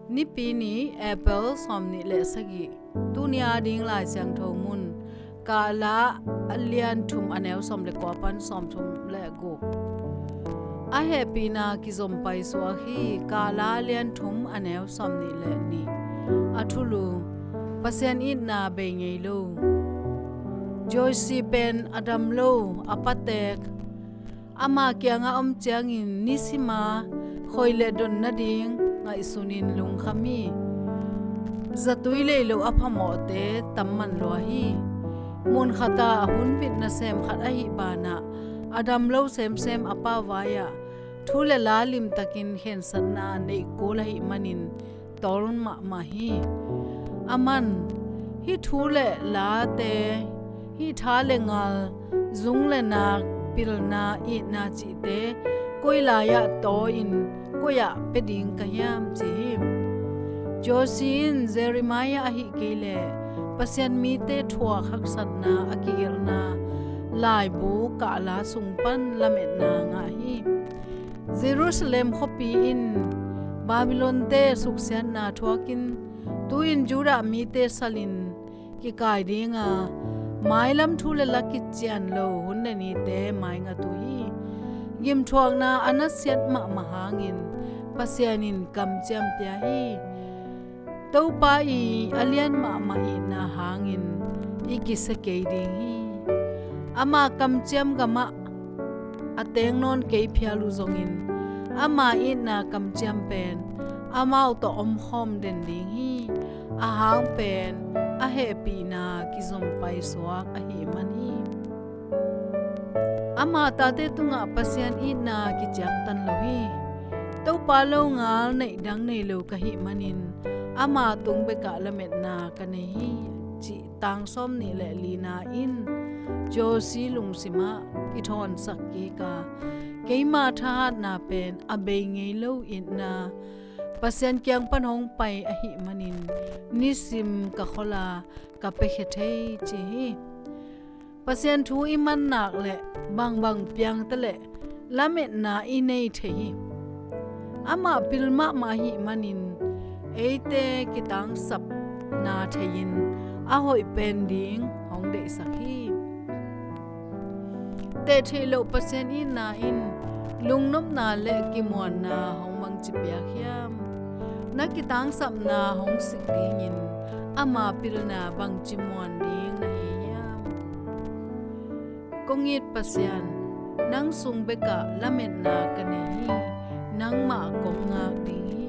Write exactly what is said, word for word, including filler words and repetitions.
Nipi ni, April sawmnih le sagih. Tuni a ding Lai Siangtho mun, Kahla a lian thum a neu sawm le kua pan sawmthum le guk. A hehpihna kizom paisuak hi. Kahla a lian thum a neu sawmnih le nih. A thulu: Pasian itna bei ngei lo. Joyce pen a dam lo, a patek ama kiangah om ciangin nisima khoi le don nading ngaihsunin lungkham hi. Zatui leilo a phamawhte tam man lua hi. Munkhatah a hunbit nasem khat ahih banah a dam lo semsem a pa vai-ah thu le la limtakin khensatna neih kul ahih manin tol mahmah hi. Aman hih thu le late, hih tha le ngal, zung le nak, pilna, itna cihte koi lai-ah tawi-in koi-ah pia ding ka hiam, ci hi. Josie in Jeremiah ahih kei leh Pasian mite thuak haksatna a kigelhna laibu Kahla sung pan lametna ngah hi. Jerusalem khuapi in Babylon-te suksiatna thuakin tu-in Judah mite salin kikai dinga, mailam thu le la kician lo hun le nite maingatu hi. Gimthuakna a nasiat mahmah hangin Pasian in kamciam pia hi. Topa i a lian mahmah itna hangin i kisia kei ding hi. Ama kamciam gamah a teng nawn kei phial uh zongin ama itna kamciam pen amau tawh omkhawm den ding hi. A hang pen a hehpihna kizom paisuak ahih man hi. Ama tate tungah Pasian itna kiciangtan lo hi. Topa lo ngal neih dang nei lo ka hih manin ama tung bekah lametna ka nei hi, cih tang sawmnih le lina in Josie lungsimah kithawnsak kik a, keima thahatna pen a bei ngei lo itna Pasian kiang pan hong pai ahih manin nisim ka khol a ka piakhia thei, ci hi. Pasian thu i man nak le bangbang piang ta leh lametna i nei thei hi. Amah pil mahmah ahih manin eite kitangsapna thei-in a hoih pen ding hong deihsak hi. Teh theih loh Pasian itna in lungnopna le kimuanna hong bangci piak hiam? Na kitangsapna hong sik dingin ama pilna bangci muan ding na hi hiam? Kong it Pasian, nang sung bekah lametna ka nei hi. Nangmah kong ngak ding hi.